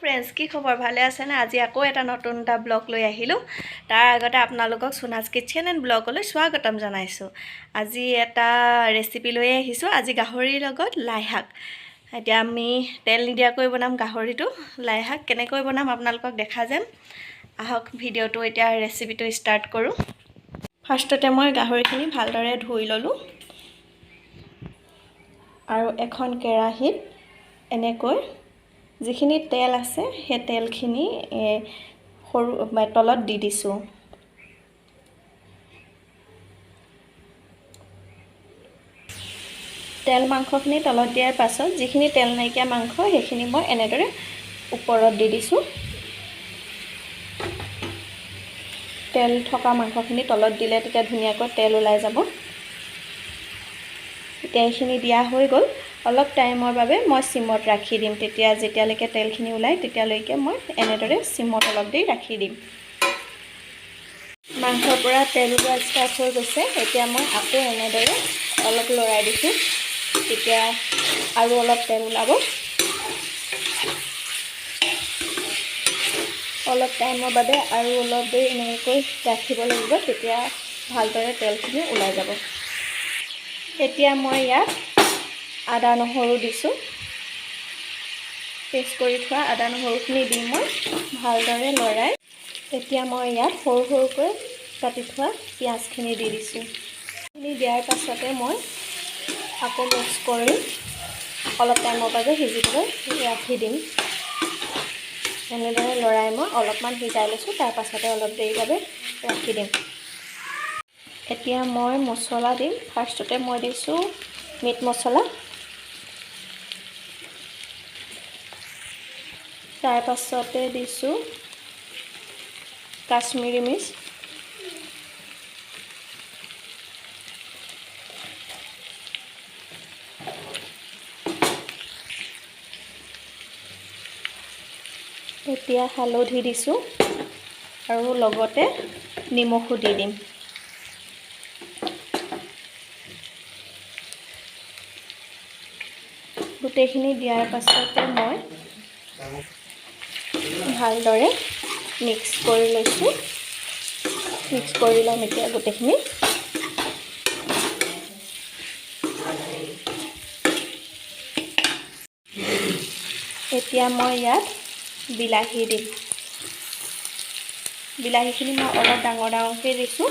Friends, কি খবৰ? ভালে আছেনে? আজি আকৌ এটা নতুন এটা ব্লগ লৈ আহিলোঁ। তাৰ আগতে আপোনালোকক সোণাজ কিটচেন এণ্ড ব্লগলৈ স্বাগতম জনাইছোঁ। আজি এটা ৰেচিপি লৈ আহিছোঁ। আজি গাহৰিৰ লগত লাই শাক। এতিয়া আমি তেল নিদিয়াকৈ বনাম গাহৰিটো। লাই শাক কেনেকৈ বনাম আপোনালোকক দেখা যাম। আহক, ভিডিঅ'টো এতিয়া ৰেচিপিটো ষ্টাৰ্ট কৰোঁ। ফাৰ্ষ্টতে মই গাহৰিখিনি ভালদৰে ধুই ল'লোঁ আৰু এখন কেৰাহীত এনেকৈ যিখিনি তেল আছে, সেই তেলখিনি সৰু তলত দি দিছোঁ। তেল মাংসখিনি তলত দিয়াৰ পাছত যিখিনি তেল নাইকিয়া মাংস, সেইখিনি মই এনেদৰে ওপৰত দি দিছোঁ। তেল থকা মাংসখিনি তলত দিলে তেতিয়া ধুনীয়াকৈ তেল ওলাই যাব। এতিয়া এইখিনি দিয়া হৈ গ'ল। অলপ টাইমৰ বাবে মই চিমত ৰাখি দিম। তেতিয়া যেতিয়ালৈকে তেলখিনি ওলায়, তেতিয়ালৈকে মই এনেদৰে চিমত অলপ দেৰি ৰাখি দিম। মাংসৰ পৰা তেল ওলোৱা ষ্টাৰ্ট হৈ গৈছে। এতিয়া মই আকৌ এনেদৰে অলপ লৰাই দিছোঁ, তেতিয়া আৰু অলপ তেল ওলাব। অলপ টাইমৰ বাবে আৰু অলপ দেৰি এনেকৈ ৰাখিব লাগিব, তেতিয়া ভালদৰে তেলখিনি ওলাই যাব। এতিয়া মই ইয়াত আদা নহৰু দিছোঁ। পেষ্ট কৰি থোৱা আদা নহৰুখিনি দি মই ভালদৰে লৰাই এতিয়া মই ইয়াত সৰু সৰুকৈ কাটি থোৱা পিঁয়াজখিনি দি দিছোঁ। খিনি দিয়াৰ পাছতে মই আকৌ মিক্স কৰি অলপ টাইমৰ বাবে সিজিবলৈ ৰাখি দিম। এনেদৰে লৰাই মই অলপমান সিজাই লৈছোঁ। তাৰ পাছতে অলপ দেৰিৰ বাবে ৰাখি দিম। এতিয়া মই মছলা দিম। ফাৰ্ষ্টতে মই দিছোঁ মিট মছলা, তাৰপাছতে দিছোঁ কাশ্মীৰী মিৰ্চ, এতিয়া হালধি দিছোঁ আৰু লগতে নিমখো দি দিম। গোটেইখিনি দিয়াৰ পাছতে মই ভালদৰে মিক্স কৰি লৈছোঁ। মিক্স কৰি ল'ম এতিয়া গোটেইখিনি। এতিয়া মই ইয়াত বিলাহী দিম। বিলাহীখিনি মই অলপ ডাঙৰ ডাঙৰকৈ দিছোঁ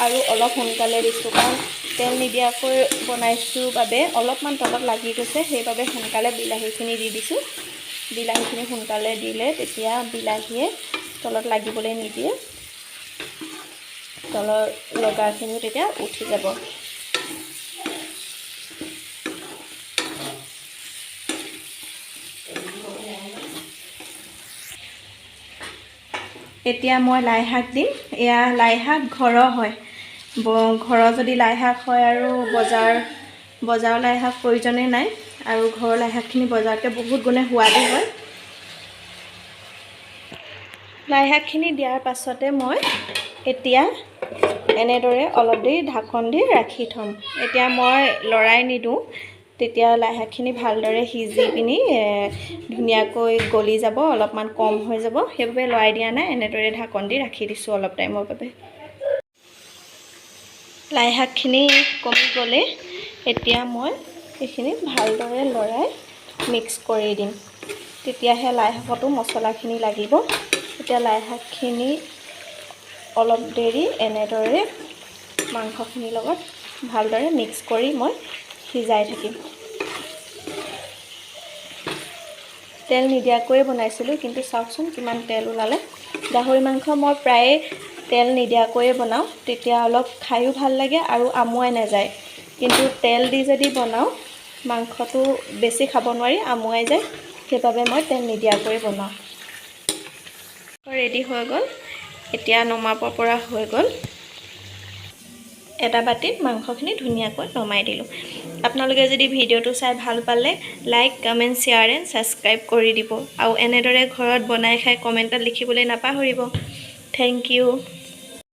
আৰু অলপ সোনকালে দিছোঁ, কাৰণ তেল নিদিয়াকৈ বনাইছোঁ বাবে অলপমান তলত লাগি গৈছে। সেইবাবে সোনকালে বিলাহীখিনি দি দিছোঁ। বিলাহীখিনি সোনকালে দিলে তেতিয়া বিলাহীয়ে তলত লাগিবলৈ নিদিয়ে, তলৰ লগাখিনিও তেতিয়া উঠি যাব। এতিয়া মই লাই শাক দিম। এয়া লাই শাক ঘৰৰ হয়। ঘৰৰ যদি লাই শাক হয় আৰু বজাৰৰ লাই শাক প্ৰয়োজনেই নাই। আৰু ঘৰৰ লাই শাকখিনি বজাৰতকৈ বহুত গুণে সোৱাদো হয়। লাই শাকখিনি দিয়াৰ পাছতে মই এতিয়া এনেদৰে অলপ দেৰি ঢাকন দি ৰাখি থ'ম। এতিয়া মই লৰাই নিদিওঁ, তেতিয়া লাই শাকখিনি ভালদৰে সিজি পিনি ধুনীয়াকৈ গলি যাব, অলপমান কম হৈ যাব। সেইবাবে লৰাই দিয়া নাই, এনেদৰে ঢাকন দি ৰাখি দিছোঁ অলপ টাইমৰ বাবে। লাই শাকখিনি কমি গ'লে এতিয়া মই এইখিনি ভালদৰে লৰাই মিক্স কৰি দিম, তেতিয়াহে লাই শাকতো মছলাখিনি লাগিব। এতিয়া লাই শাকখিনি অলপ দেৰি এনেদৰে মাংসখিনিৰ লগত ভালদৰে মিক্স কৰি মই সিজাই থাকিম। তেল নিদিয়াকৈয়ে বনাইছিলোঁ, কিন্তু চাওকচোন কিমান তেল ওলালে। গাহৰি মাংস মই প্ৰায়ে তেল নিদিয়াকৈয়ে বনাওঁ, তেতিয়া অলপ খায়ো ভাল লাগে আৰু আমুৱাই নাযায়। কিন্তু তেল দি যদি বনাওঁ, মাংসটো বেছি খাব নোৱাৰি, আমুৱাই যায়। সেইবাবে মই তেল নিদিয়াকৈয়ে বনাওঁ। ৰেডি হৈ গ'ল। এতিয়া নমাব পৰা হৈ গ'ল। এটা বাতিত মাংসখিনি ধুনীয়াকৈ নমাই দিলোঁ। আপোনালোকে যদি ভিডিঅ'টো চাই ভাল পালে, like, comment, share and subscribe কৰি দিব আৰু এনেদৰে ঘৰত বনাই খাই কমেণ্টত লিখিবলৈ নাপাহৰিব। Thank you.